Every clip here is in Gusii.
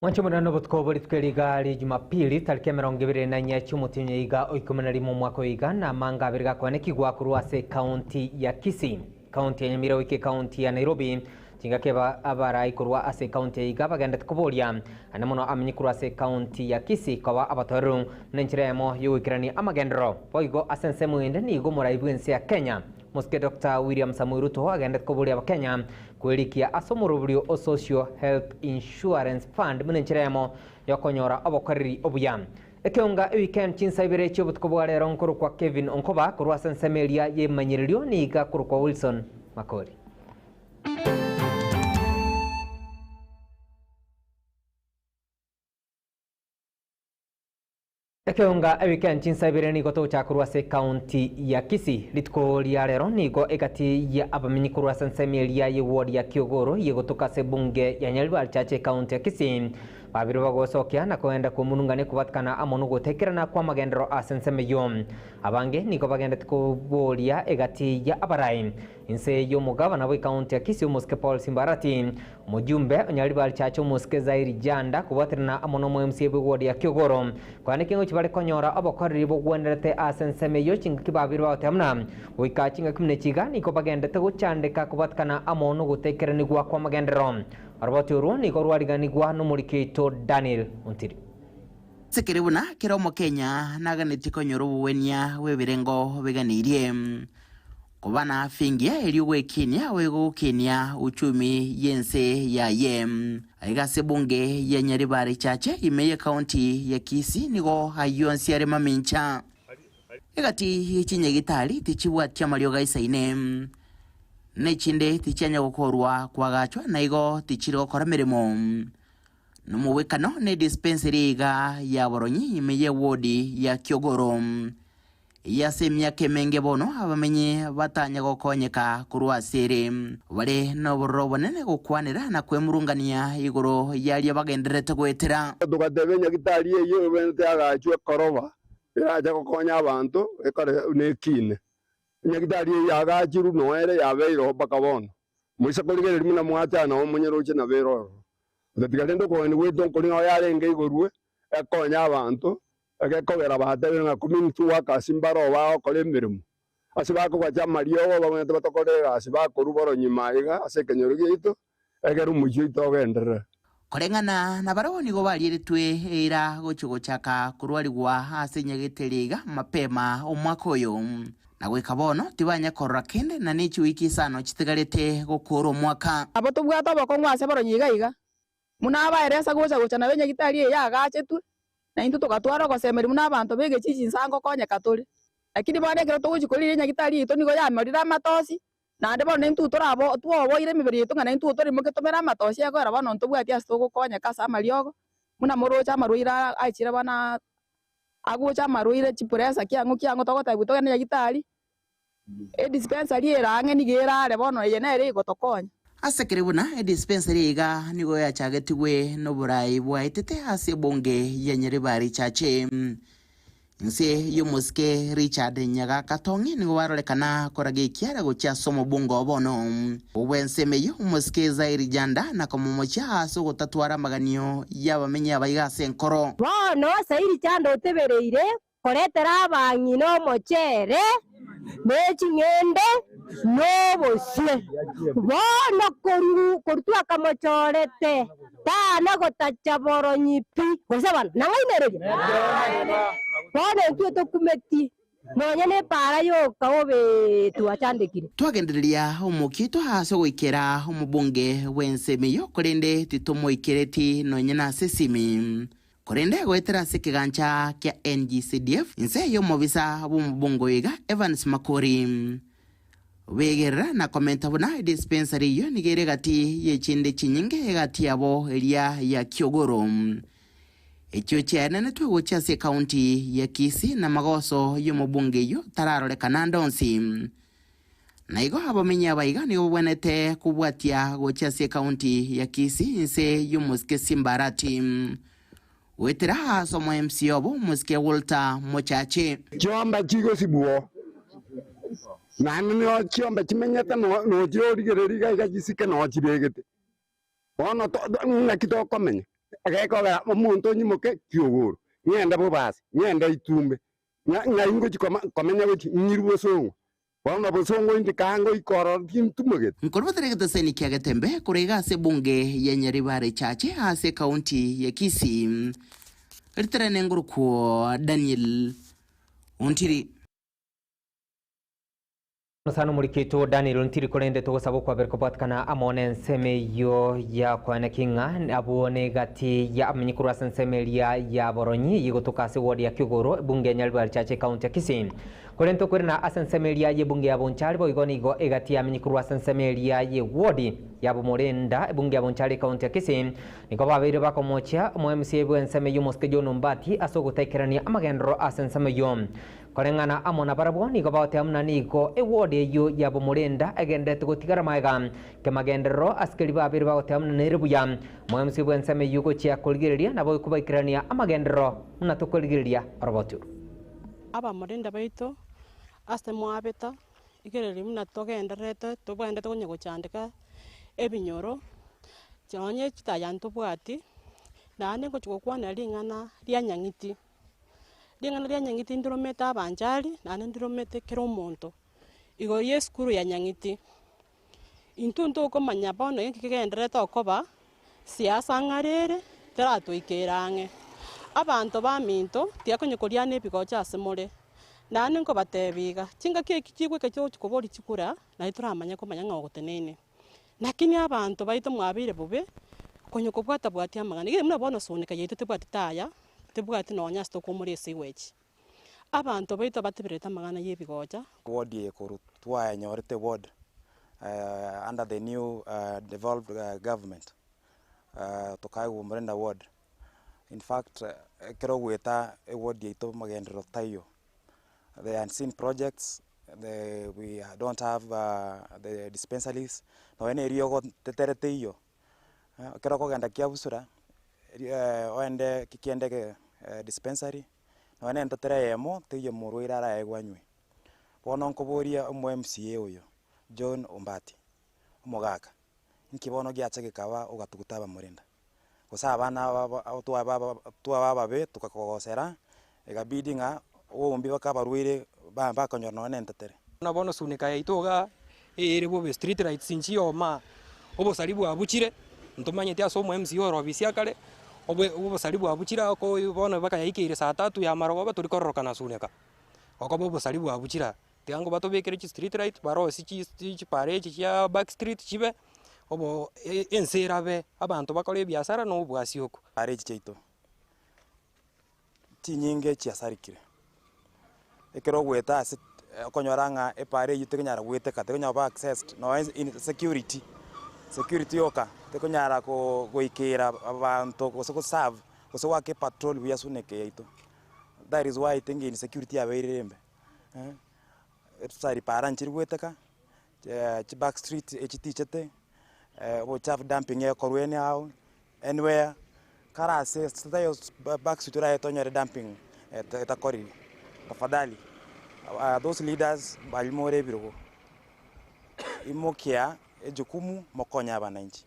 Mwanche omonene obotuko bwe rituko eri iga ria Jumapili, tariki 24 chi'omotienyi iga o 11 omwaka oyo iga, na amanga abere gakwanekigwa korwa ase ekaunti ya Kisii, ekaunti ya Nyamira goika ekaunti ya Nairobi. Chingaki aba abarai korwa ase ekaunti eye iga bagendete koboria ande mono amenye korwa ase ekaunti ya Kisii koba abatoereru buna enchera eyemo y'ogoikerania amagenderero. Boigo ase ensemo ende nigo omorai bw'ense ya Kenya, Mosike Doctor William Samoei Ruto agendete koboria Abakenya kwerikia ase omoroberio o Social Health Insurance Fund buna enchera eyemo yokonyora obokoreri obuya. Ekeonga eweekend chinsa ibere chiobotuko bwa rero nkorokwa Kevin Onkoba korwa ase ensemo eria yemanyererio niga korokwa Wilson Makori. Ekeonga eweekend chinsa ibere nigo togochaka korwa ase ekaunti ya Kisii. Rituko ria rero nigo egati ya abamenyi korwa ase ensemo eria ye ward ya Kiogoro yegotoka ase ebunge ya Nyaribari Chache ekaunti ya Kisii babire bagosokia na kogenda kw'omurungane kobatikana amo nogotekerana kw'amagenderero ase ensemo eyio. Abange nigo bagendete koboria egati ya abarai Inse y'omogabana bw'ekaunti ya Kisii omosike Paul Simbarati, omojumbe o Nyaribari Church omosike Zairi Janda kobwaterana amo nomo MCA bw'eward ya Kiogoro koyana keng'ochi bare konyora obokoreri bogwenerete ase ensemo eyio chingaki babeire bagoteba buna goika chingaki buna echi iga nigo bagendete gochandeka kobwatekana amo nogotekeranigwa kw'amagenderero. Oroboti orwo nigo rwariganigwa nomoriki oito Daniel Ontiri. Ase kere buna kera Omokenya naganetie konyora obogwenia bw'ebirengo biganeirie. Koba na afya engiya erio gwekinia boigo gokinia uchumi y'ense yaye. Aiga ase ebunge ya Nyaribari Chache ime y'ecounty ya Kisii nigo ayio onsi are mamincha. Egati ye chinyagitari tichibwati amariogo aisaine, na echinde tichianya gokorwa koagachwa na igo tichiri gokora meremo. Nomogwekano ne dispensary iga ya Boronyi ime y'ewodi ya Kiogoro. Eyio ase emiaka emenge bono abamenyi batanya gokonyeka korwa ase ere. Bare nobororo obonene gokwanera na kwemurungania igoro y'aria bagendererete goetera. Togateba enyagitari eyio ebwenerete agachwe ekoroba erache gokonya abanto ekore buna ekine. Enyagitari eyio yagachirwe nonya ere yabeire oo mpaka bono. Moise korigereria buna mwachana nabo monyeroche nabo ere ororo. Otatiga rende okogania gwaito nkori nao yarenge igorwe ekonye abanto, egekogera batebire ng'a community workers mbare oo bagokora emeremo. Ase bakogacha amariogo babwenerete batokore egasi bakorwa boroo nyuma iga ase ekenyoro giaito, egere omochie oito ogenderere. Koreng'ana nabarabwo nigo barieretwe eira gochia gochaka korwarigwa ase enyagetari iga mapema omwaka oyo, na goika bono tibanya korora kende na ne chiwiki isano chitigarete gokoora omwaka. Nabo tobwate obokong'u ase boronyi iga iga, buna abaeresa gocha gocha nabo enyagitari eye yaagachetwe, na intwe togatwara ogosemeria buna abanto b'egechichi inse ngokonyeka tore. Lakini bono ekero togochia korigia enyagitari yaito nigo yamorire amatosi, Naende bono intwe torabo twoboire emebere yaito ng'a naintwe torimoke tomere amatosi egoera bono ntobwati ase togokonyeka ase amariogo, buna moroche amarwaire aa aichire bono aa agocha amarwaire chipressure kiang'o kiang'o togotebiwa togende nyagitari, edispensary ere ang'e nigo ere are bono eye nere egotokonya. Ase kere buna edispensary iga nigo yachagetigwe noborai bwaetete ase ebunge ya Nyaribari Chache. Inse y'omosike Richard Nyagaka Tong'i nigo barorekana koraga ekiara gochia ase omobungo o bono bw'ensemo eyio omosike Zairi Janda na komomochia ase ogotatwara amaganio y'abamenyi abaiga ase enkoro. Bono Sairi Janda otebereire koretera abang'ina omochere, ne ching'ende, na obosie. Bono korwa twakamochorete Tana gotacha boronyi pi, gose bono nang'ainereria? Bono intwe tokumeti nonya nepaara yoka obe twachandekire. Twagendereria omokia oito ase ogoikera omobunge bw'ensemo eyio, korende titomoikereti nonya nase esimi. Korende goetera ase ekegancha kia NGCDF, inse y'omobisa bw'omobunge oyo iga, Evans Makori. Begerera na komenta buna edispensary eyio nigo ere egati y'echinde chinyinge egati yabo eria ya Kiogoro. Echio chiaenenetwe gochia ase ekaunti ya Kisii na magoso y'omobunge eyio tararorekana ande onsi. Na igo abamenyi aba iga nigo babwenerete kobwatia gochia ase ekaunti ya Kisii inse y'omosike Simba Arati. Goetera ase omo MC obo omosike Walter Mochache. Chiombe chigosibwa, naende nigo chiombe chimenyete nochire origereria iga iga chisike noo chibegete. Bono ng'aki tokomenya? Egekogera omonto onyimoke kiogoro, ng'ende bobasi, ng'ende itumbe, ng'a ng'ai ngochia koma komenya gochia ng'irwe bosongo. Bono bosongo inde kaa ngoika ororo tintumogete. Nkorobotera egeteseni kia Getembe korwa iga ase ebunge ya Nyaribare Chache ase ekaunti ya Kisii. Riterene ngorokwo Daniel Ontiri. Sana omorikito Daniel Ontiri korende togosaba okwabera kobwatikana amo nensemo eyio ya koeneki ng'a abwo negati ya abamenyi korwa ase ensemo eria ya Boronyi eyio egotoka ase ward ya Kiogoro ebunge ya Nyaribari Chache ekaunti ya Kisii. Korende tokoirana ase ensemo eria y'ebunge ya Bonchari boigo nigo egati y'amenyi korwa ase ensemo eria y'ewodi ya Bomorenda ebunge ya Bonchari ekaunti ya Kisii nigo babeire bakomochia omo MCA bw'ensemo eyio Omosike John Ombati ase ogotaikerania amagenderero ase ensemo eyio. Koreng'ana amo nabarabwo nigo bagoteba buna nigo ewodi eyio ya Bomorenda egendererete gotigara magega kemagenderero ase keria babeire bagoteba buna nere buya. Omo MCA bw'ensemo eyio gochia korigereria nabo ekobaikerania amagenderero buna tokorigereria oroboti oru. Abamorenda baito ase mwabeta, rigereria buna togendererete tobwenerete konya gochandeka ebinyoro, nonye chitaya ntobwati, naende ngochia gokwanera ring'ana ria nyang'iti. Ring'ana ria nyang'iti ndiromete abanchari, naende ndiromete kera omonto, igoro ya esukuru ya nyang'iti. Intwe ntokomanya bono ng'aki kegendererete okoba, siasa ng'are ere, teratoikera ang'e. Abanto baminto, tiga konya koriana ebigocha ase more, naende nkobatebia iga, chingaki eki chigoika chigochi koboria chikura, naye toramanye komanya ng'a ogoteneine. Lakini abanto baito mwabeire bobe, konya kobwata bwatia amang'ana, egere buna bono soneka yaito tebwati taya, tebwati nonya ase tokoumora esewage. Abanto baito batebererete amang'ana y'ebigocha. Ward eye korwa twayenyorete ward under the new devolved government tokaegwa Omorenda ward. In fact ekero ogoeta eward yaito magenderero taiyo, the unseen projects, the we don't have the dispensaries, nonya na eriogo tetere teiyo. Ekero okogenda Kiabusura, oende kiende dispensary, nonya na entetera eyemo teiyo omorwaire araegwe anywe. Bono nkoboria omo MCA oyo, John Ombati, omogaka, inki bono giacha gekaba ogatuguta abamorenda? Gose abana aba twaba twaba ababe tokakogosera, ekabidi ng'a oboombi baka abarwaire ba bakonyora nonya na entetere. Buna bono sunika yaito igaa, ere bobe street lights nchioma, obosari bwabuchire, ntomanyeti ase omo MCA ore ofisi akare, obe obosari bwabuchire ako bono mpaka yaikeire saa tatu ya marogoba tori kororokana sunika, okoba obosari bwabuchire aa. Tiga ngo batobekere chi street light, barosie chi chipara echi chia back street chibe, obo ense erabe, abanto bakore ebiasara na obwasi oko. Para echi chiaito, chinyinge chiasarikire, ekero ogoeta ase okonyora ng'a epara eywo tekonyara goeteka, tekonyara koba accessed nonye in security, security yoka tekonyara ko goikera abanto gose go serve gose goaka epatrol buya ase eneke yaito. That is why I think insecurity yabeire embe, tusari para nchiri goeteka, chiback street echi tichete, obochafu dumping ekorwa anyhow. Anywhere, kare ase taiyo back street oraete onyore dumping etakoriri. Tafadhali those leaders baria more ebirogo, imokia ejukumu mokonye abananchi.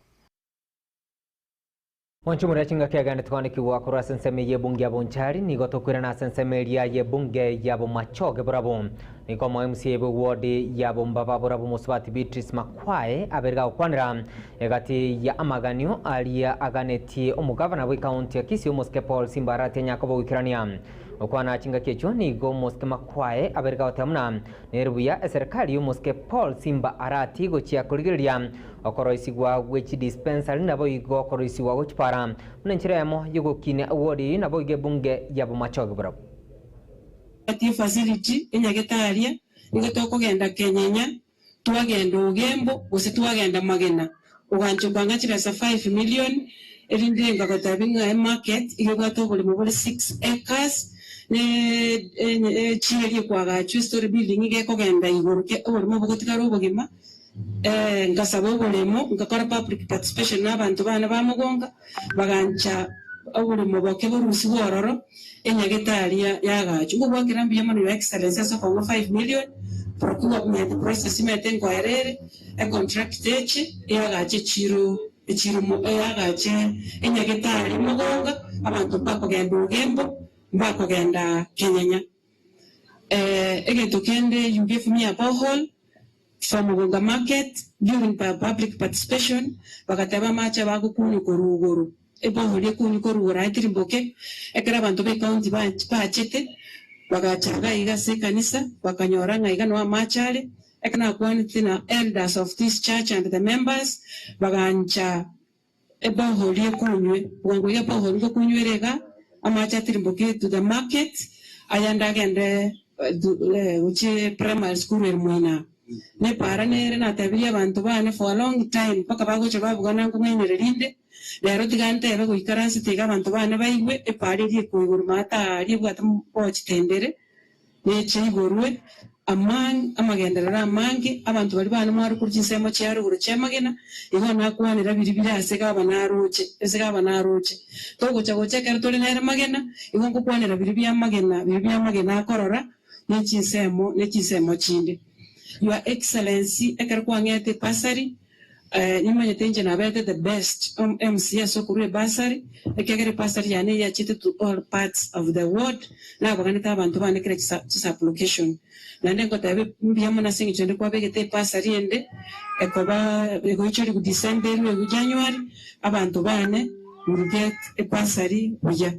Mwanche moria chingaki agende twanekigwa korwa ase ensemo eye y'ebunge ya Bonchari, nigo tokoirana ase ensemo eria y'ebunge ya Bomachoge Borabu. Nigo omo MCA bw'eward ya Bombaba Borabu Mosubati Beatrice Makwae abeire gagokwanera egati ya amaganio aria aganetie omogavana bw'ecounty ya Kisii Omosike Paul Simba Arati anyare koba ogoikerania. Gokwana chingaki echio nigo Omosike Makwae abeire gagoteba buna nere buya eserekari y'Omosike Paul Simba Arati gochia korigereria okoroisigwa gwe chidispensary naboigo okoroisigwa gwe chipara buna enchera eyemo y'ogokinia eward eyio naboigo ebunge ya Bomachoge Borabu. Ati efacility enyagetari nigo tokogenda Kenyenya, twagenda Ogembo gose twagenda Magena, ogancha okwanga chibesa 5 million erinde ngagotebia ng'a emarket iga ebwate oboremo bore 6 acres ne echieri ekwagachwa estory building iga ekogenda igoro ke oboremo bogotigara obogima. Ngasaba oboremo, ngakora public participation na abanto bane ba mogonga, bagancha oboremo boke borusigwe ororo, enyagetari yagachwa. Ngogwakera mbuya mono Your Excellency ase okong'a 5 million, procurement process imete nkoera ere, econtract eche, eagache echiro. Echiro eagache enyagetari mogonga, abanto mbakogenda Ogembo, mbakogenda Kenyenya. Egento kende you gave me a borehole for Mogonga market during public participation, bagateba amache abagokunywa korwa igoro, eborehole ekunywa korwa igoro aye tirimboke, ekero abanto be county bachete, bagacha iga iga ase ekanisa, bakanyora ng'a iga noo amache are, Ekero nakwanete na elders of this church and the members, bagancha ebohori ekunywe. Bwango iga ebohori ngokunywa ere iga, amache atirimboke to the market, ayande agende gochia primary school ere moina. Nepaara nere natebirie abanto bane for a long time mpaka bagocha babuga nankong'ainere rinde, rero tiga ntebe goikaransete iga abanto bane baigwe epaara eria ekoigorwa maate aaria ebwate bochitendere. Neche igorwe amang amagenderero amange, abanto baria bane mware korwa chinsemo chia rogoro chi'amagena, igo nakwanera biria bire ase gavana aroche, ase gavana aroche. Togocha gocha ekero tore nere magena, igo ngokwanera biria bi'amagena, biria bi'amagena akorora, ne chinsemo, ne chinsemo chinde. Your Excellency, ekero kwang'ete ebasari, Nimanyete inche nabete the best MC ase okorua ebasari, ekiagera ebasari yane eyachete to all parts of the world, nabaganete abanto bane kera chisublocation. Naende ngoteba mbuya mono ase eng'encho naende kwabegete ebasari ende ekoba egoichorigwa December erwe egwe January, abanto bane will get ebasari buya.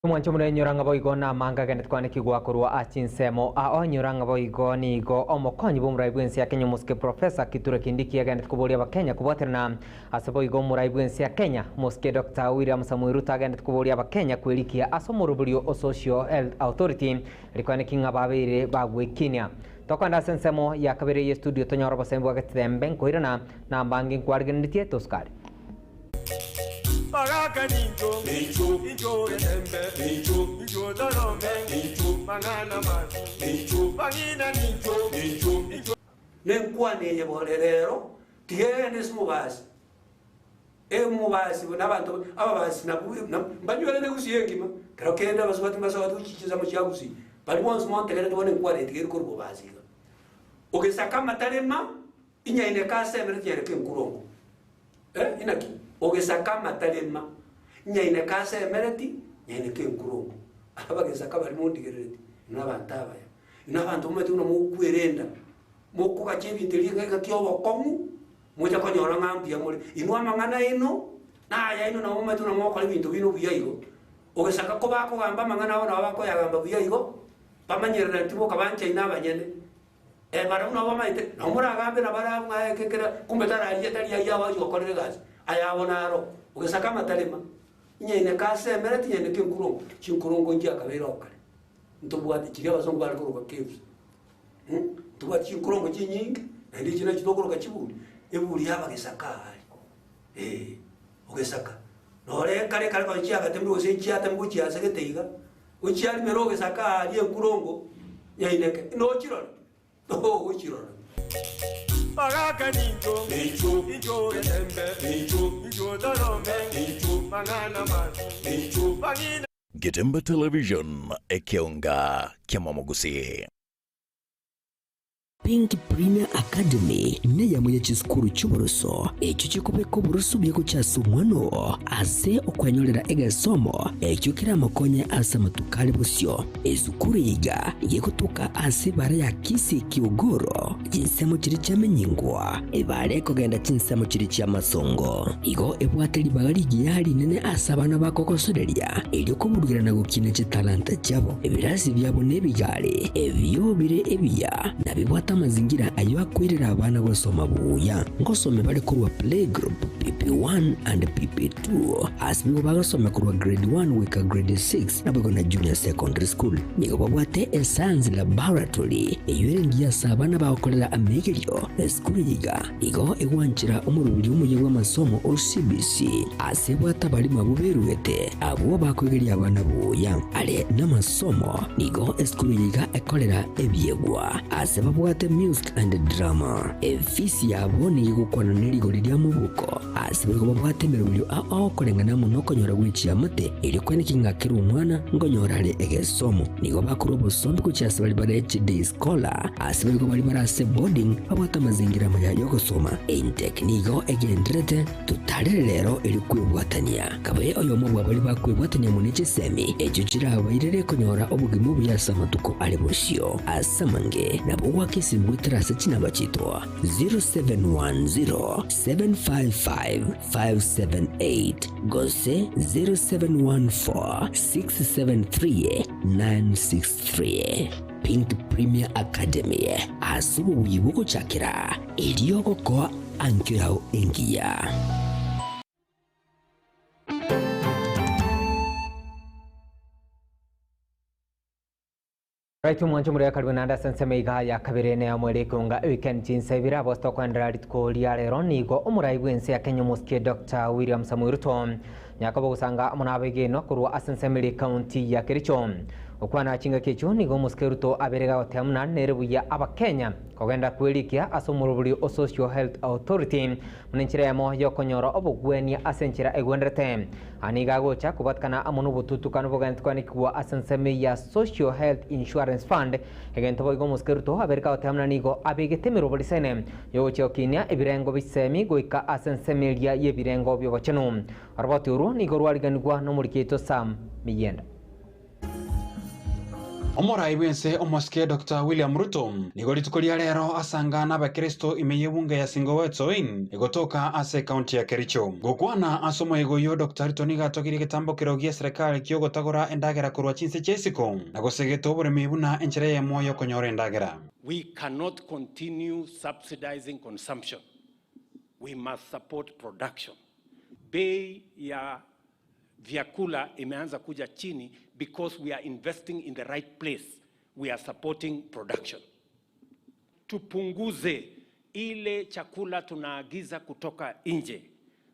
Omwancho omonene inyora ng'a boigo namanga agenderete kwanekigwa korwa ase chinsemo ao. Inyora ng'a boigo nigo omokonyi bw'omorai bw'ense ya Kenya omosike Professor Kithure Kindiki agenderete koboria abakenya kobwaterana ase boigo omorai bw'ense ya Kenya omosike Doctor William Samoei Ruto agenderete koboria abakenya kwerikia ase omoroberio o Social Health Authority rikwaneki ng'a babeire bagwekinia. Tokoenda ase ensemo ya kabere ye studio tonyore obosemi bwa getembe nkoirana nambange nkwarigeneretie tosukari. Bagaka nincho, incho getembe, incho torome, mang'ana masu, bang'ina nincho, incho. Nenkwana eye bore rero, tiga egende ase omobasi, omobasi buna abanto ababasi nabwo mbanywerere gusii engima, kero kende abasubati mbasoete gochia chinsemo chia gusii, baria bonsi montegerete bono enkwana eye tiga ere korwa bobasi iga. Ogesaka amatarema, inyaineke ase emere tinyaineke enkurongo. Eh, inaki? Ogesaka amatarema, nyaineke ase emereti, nyaineke enkurongo. Abagesaka baria mondigerereti, inwe abanto abaya, inwe abanto momanyete buna mokwerenda, mokogacha ebinto erio engaki y'obokong'u, mocha konyora ng'a mbuya more. Inwe amang'ana aino, nayaino nabo momanyete buna mogokora ebinto bino buya igo. Ogesaka kobakogamba amang'ana abo nabo bakoyagamba buya igo, bamanyererani timokabanchaine abanyene. Barabwo nabo bamaete, nabo moragambe nabarabwo ng'a eke kera, kumbe tararia tari ayio agochia gokorera egasi, ayabo naro, ogesaka amatarema, inyaineke ase emere tinyaineke enkurongo, chinkurongo nchiakabeire oo kare, ntobwate chiria abasongo bare koroka caves, ntobwate chinkurongo chinyinge, naende echi nachio tokoroka chiburi, eburi yabagesaka aa aria, eh, ogesaka. Nore kare kare konya chiagatemirwe gose nchiatemirwe gochia ase gete iga, Gochiarimera ogesaka aaria enkurongo yaineke, nochirore, togochirora. Bagaka nincho, incho getembe, incho torome, mang'ana masu, bang'ina. Getembe Television, ekeonga ki'amamogusii. Pink Premier Academy neyamo ye chisukuru chi'oboroso echio chikobeka oboroso buya gochia ase omwana oo ase okwenyorera egesomo ekio keramokonye ase amatuko are bosio. Esukuru eye iga gegotoka ase ebara ya Kisii Kiogoro, chinsemo chiria chiamenyingwa, ebara ekogenda chinsemo chiria chi'amasongo. Igo ebwate ribaga rigiya rinene ase abana bakogosoreria erio koburugera na gokina chitalanta chiabo. Ebirasi biabo nebigari, ebio bire ebiya, na bibwate amazingira ayio akoirera abana gosoma buya. Ngosome bare korwa playgroup, PP1 and PP2, ase nigo bagosoma korwa grade 1 goika grade 6 naboigo na junior secondary school. Nigo babwate escience laboratory eyio ere engiya ase abana bagokorera amegerio. Esukuru eye iga igo egwanchera omoroberi omuya bw'amasomo o CBC ase ebwate abarimu abwo berugete abwo bakoegeria abana buya. Are namasomo, nigo esukuru eye iga ekorera ebiegwa ase babwate. Babwate music and drama. Efisi yabo nigo egokwana ne rigori ria mobuko. Ase boigo babwate emeroberio ao ao koreng'ana amo nokonyora gwe chiamate, erio kweneki ng'a kera omwana nkonyora are egesomo. Nigo bakorwa obosombi gochia ase baria bare chiday scholar, ase boigo baria bare ase boarding babwate amazingira amaya y'ogosoma. Intec nigo egendererete totarere rero erio kwebwatania. Kabe oyomo bwa baria bakwebwatania amo ne chisemi echio chirabairere konyora obogima obuya ase amatuko are bosio. Ase amange nabo ogwaka esimi goetera ase chinamba chiaito 0710 755 578 gose 0714 673 963. Pink Premier Academy ase obobuya bw'ogochakera erio ogokoa ankio yao engiya. Right omwancho omorero karibu naende ase ensemo iga ya kabere ne amo ere ekeunga eweekend chinsa ibere abo tokoenderera rituko ria rero nigo omorai bw'ense ya Kenya omosike Dr. William Samoei Ruto nyakoba ogosanga amo nabegenwa korwa ase ensemo ere ekaunti ya Kericho. Okwana chingaki echio nigo omosike Ruto abere gagoteba buna nere buya abakenya kogenda kwerikia ase omorobori o Social Health Authority buna enchera eyemo yokonyora obogwenia ase enchera egwenderete. Aa nigo agocha kobatkana amo nobotutukanu bogenete koanekigwa ase ensemo ya Social Health Insurance Fund, egento boigo omosike Ruto abereke agoteba buna nigo abegete emerobori sene yogochia gokinia ebirengo bisemi goika ase ensemo eria y'ebirengo bi'obochenu. Oroboti orwo nigo rwariganigwa nomoriki oito Sam Miyenda. Omorai bw'ense omosike Doctor William Ruto nigo rituko ria rero asanga n'abakeresito ime y'ebunge ya Singowetsoin egotoka ase ekaunti ya Kericho. Gokwana ase omoyega oyio Doctor Ruto nigo atogirie egetambokero gi'eserekari ki'ogotagora endagera korwa chinse chia isiko na gosegeta oboremi buna enchera eyemo y'okonyora endagera. We cannot continue subsidizing consumption, we must support production. Bei ya vyakula imeanza kuja chini because we are investing in the right place. We are supporting production. Tupunguze ile chakula tunaagiza kutoka nje,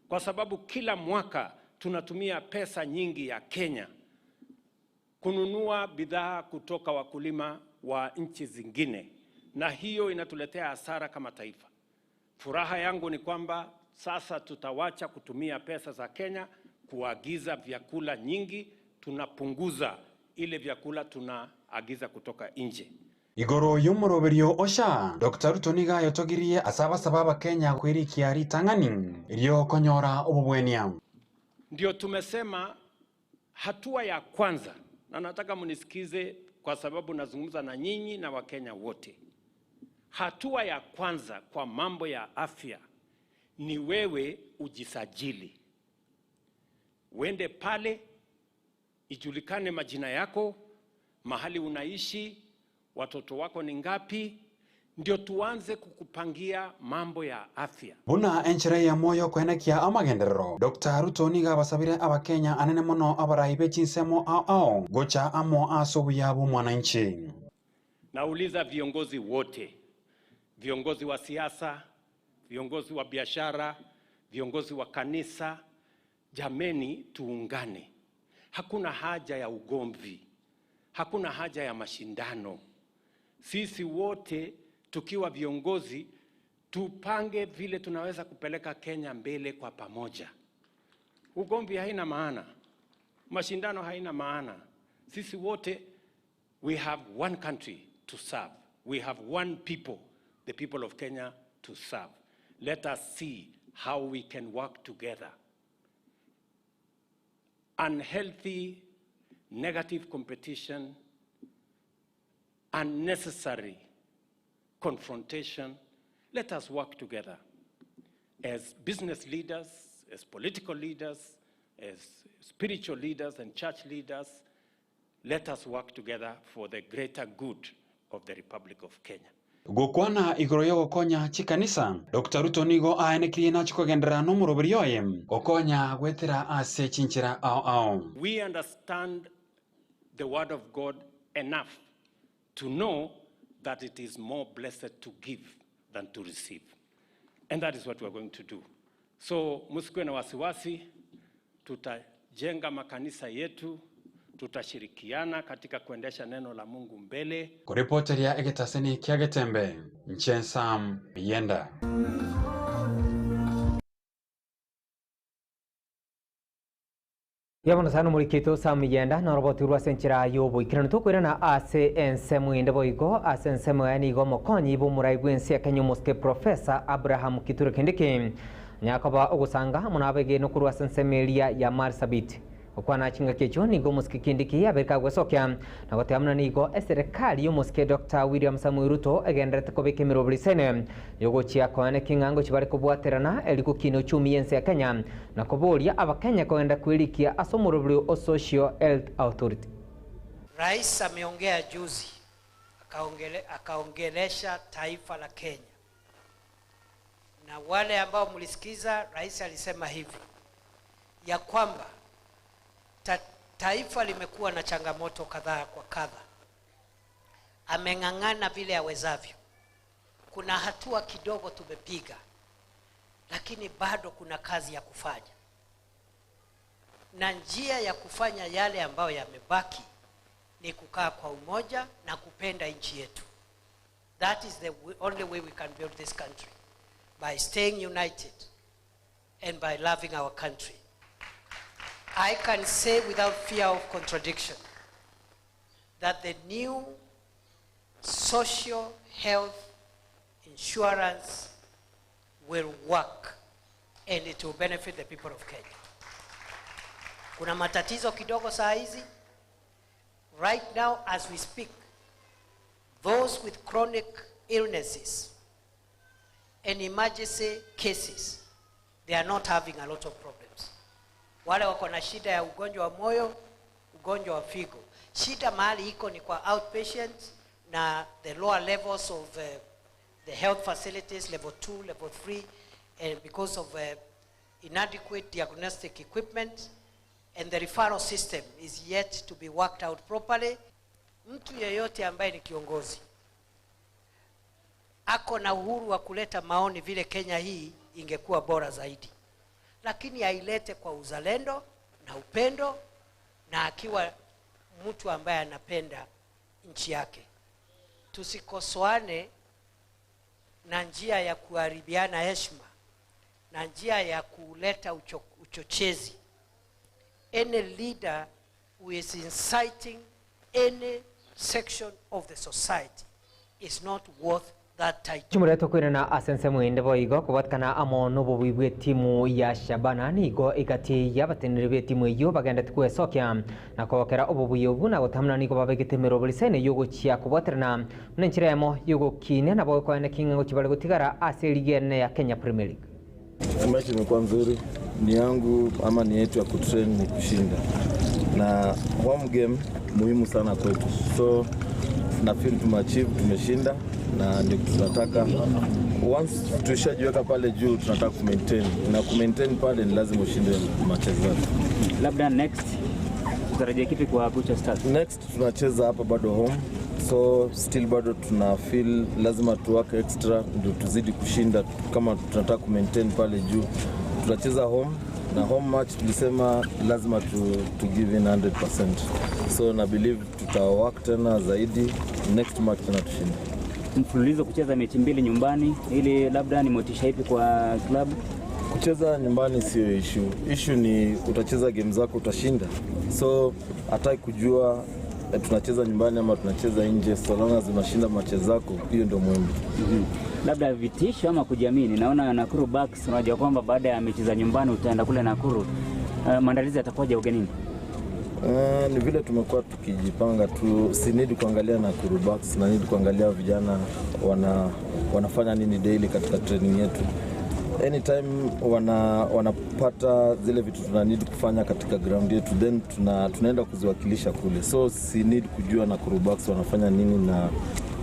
kwa sababu kila mwaka tunatumia pesa nyingi ya Kenya kununua bidhaa kutoka wakulima wa nchi zingine, na hiyo inatuletea hasara kama taifa. Furaha yangu ni kwamba sasa tutawacha kutumia pesa za Kenya kuagiza vyakula nyingi, tunapunguza ile vyakula tunaagiza kutoka nje. Igoro y'omoroberio osha Dr. Ruto nigo ayotogirie ase abasaba abakenya kwerikia ritang'ani eriokonyora obobwenia. Ndio tumesema hatua ya kwanza, na nataka mnisikize kwa sababu nazungumza na nyinyi na Wakenya wote. Hatua ya kwanza kwa mambo ya afya ni wewe ujisajili, uende pale ijulikane majina yako, mahali unaishi, watoto wako ni ngapi, ndio tuanze kukupangia mambo ya afya. Buna enchera eyemo y'okoenekia amagenderero, Dr. Ruto nigo abasabire abakenya anene mono abarai be chinsemo ao ao gocha amo ase obuya bwa omwananchi. Nauliza viongozi wote, viongozi wa siasa, viongozi wa biashara, viongozi wa kanisa, jameni, tuungane. Hakuna haja ya ugomvi, hakuna haja ya mashindano. Sisi wote tukiwa viongozi tupange vile tunaweza kupeleka Kenya mbele kwa pamoja. Ugomvi haina maana, mashindano haina maana. Sisi wote we have one country to serve. We have one people, the people of Kenya, to serve. Let us see how we can work together. Unhealthy, negative competition, unnecessary confrontation. Let us work together as business leaders, as political leaders, as spiritual leaders and church leaders. Let us work together for the greater good of the Republic of Kenya. Gokwana igoro y'ogokonya chikanisa Dr. Ruto nigo aenekirie nachi kogenderera n'omoroberi oye gokonya gwetera ase chinchera ao ao. We understand the word of God enough to know that it is more blessed to give than to receive. And that is what we are going to do. So msikuwe na wasiwasi, tutajenga makanisa yetu, Tutashirikiana katika kuendesha neno la Mungu mbele. Koripoteria egetaseni kia Getembe, inche Sam Miyienda. Mbuya mono sana omoriki oito Sam Miyienda norobotigwe ase enchera y'oboikeranu. Tokoirana ase ensemo ende boigo ase ensemo yaye nigo omokonyi bw'omorai bw'ense ya Kenya omosike Professor Abraham Kithure Kindiki anyakoba ogosanga amo nabegenwa korwa ase ensemo eria ya Marsabit. Gokwana chingaki echio nigo omosike Kindiki abereka gwesokia na goteba buna nigo eserekari y'omosike Doctor William Samoei Ruto egendererete kobeka emeroberi isene yogochia koaneki ng'a ngochia bare kobwaterana eri gokina uchumi y'ense ya Kenya na koboria abakenya kogenda kwerikia ase omoroberi o Social Health Authority. Rais ameongea juzi akaongele, akaongelesha taifa la Kenya, na wale ambao mlisikiza, rais alisema hivi ya kwamba ta, taifa limekuwa na changamoto kadhaa kwa kadha. Ameng'ang'ana vile awezavyo. Kuna hatua kidogo tumepiga, lakini bado kuna kazi ya kufanya, na njia ya kufanya yale ambayo yamebaki ni kukaa kwa umoja na kupenda nchi yetu. That is the only way we can build this country, by staying united and by loving our country. I can say without fear of contradiction that the new social health insurance will work and it will benefit the people of Kenya. Kuna matatizo kidogo saa hizi. Right now as we speak, those with chronic illnesses and emergency cases, they are not having a lot of problems. Wale wako na shida ya ugonjwa wa moyo, ugonjwa wa figo. Shida mahali iko ni kwa outpatients na the lower levels of the health facilities, level 2, level 3, and because of inadequate diagnostic equipment and the referral system is yet to be worked out properly. Mtu yeyote ambaye ni kiongozi ako na uhuru wa kuleta maoni vile Kenya hii ingekuwa bora zaidi, lakini ailete kwa uzalendo na upendo na akiwa mtu ambaye anapenda nchi yake. Tusikosoane na njia ya kuharibiana heshima na njia ya kuleta uchochezi. Any leader who is inciting any section of the society is not worth that title. Chimure tokoirana ase ensemo ende boigo kobwatekana amo nobobui bwa etimu ya Shabana nigo egati ya abateneneri ba etimu eyio bagendete kwesokia na kogokera obobui obwo na gotamuna nigo babegete emerobori isene yogochia kobwaterana buna enchera eyemo yogokinia nabo gokoeneki ng'a gochia bare gotigara ase erigi ene ya Kenya Premier League. Mechi imekuwa nzuri, ni yangu ama ni yetu ya kutrain ni kushinda, na home game muhimu sana kwetu, so na feel tumeachieve, tumeshinda na ndio tunataka. Once tushajiweka pale juu, tunataka kumaintain na kumaintain pale ni lazima ushinde matches zako. Labda next tutarajia kipi kwa Gucha Stars? Next tunacheza hapa bado home, so still bado tuna feel lazima tu work extra ndio tuzidi kushinda kama tunataka kumaintain pale juu. Tunacheza home na home match tulisema lazima tu give in 100%, so na believe tuta work tena zaidi next match tena tushinde. Mfululizo kucheza mechi mbili nyumbani, ili labda ni motisha ipi kwa klabu? Kucheza nyumbani sio issue. Issue ni utacheza game zako utashinda, so hataki kujua tunacheza nyumbani ama tunacheza nje, so long as unashinda matches zako, hiyo ndio muhimu. Labda vitisho ama kujiamini. Naona Nakuru Bucks, unajua kwamba baada ya mechi za nyumbani utaenda kule Nakuru. Maandalizi yatakuwaje ugenini? Ni vile tumekuwa tukijipanga tu, si need kuangalia Nakuru Bucks na need kuangalia vijana wanafanya nini daily katika training yetu. Anytime wanapata zile vitu tuna need kufanya katika ground yetu, then tunaenda kuziwakilisha kule, so si need kujua Nakuru Bucks wanafanya nini na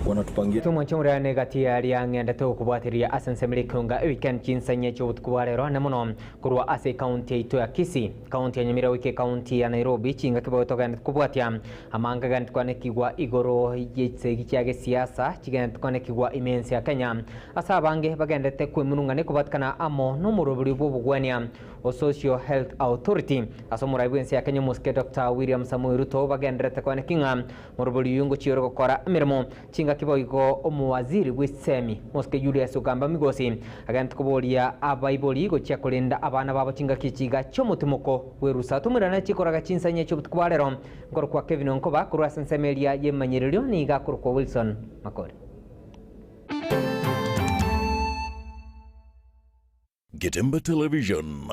Wanatupangia Tumwanche murane gati ya ng'endete okobwatiria ase nsemere ekeunga eweekend chinsanye chiobotuko bwa rero ane mono korwa ase ekaunti yaito ya Kisii, kaunti ya Nyamira goika ekaunti ya Nairobi chingaki bobe togendete kobwatia amanga agendete kwanekigwa igoro ye chisegi chia gesiasa chigendete kwanekigwa ime ense ya Kenya ase abange bagendete kwemurung'ania kobatikana amo na omoroberi bwa obogwania o Social Health Authority ase omorai bwa ense ya Kenya omosike Dr. William Samoei Ruto bagenderete kwaneki ng'a moroberi oyo ngochiore gokora emeremo chingaki boigo omowaziri bwa esemi mosike Julius Ogamba Migosi agente koboria abaibori gochia korenda abana babo chingaki chiga chiomotimoko bwerusa tomerana chikoraga chinsanye chiobotuko bwa rero nkorokwa Kevin Onkoba korwa ase ensemo eria yemanyererio niga akorokwa Wilson Makori. Getemba Television.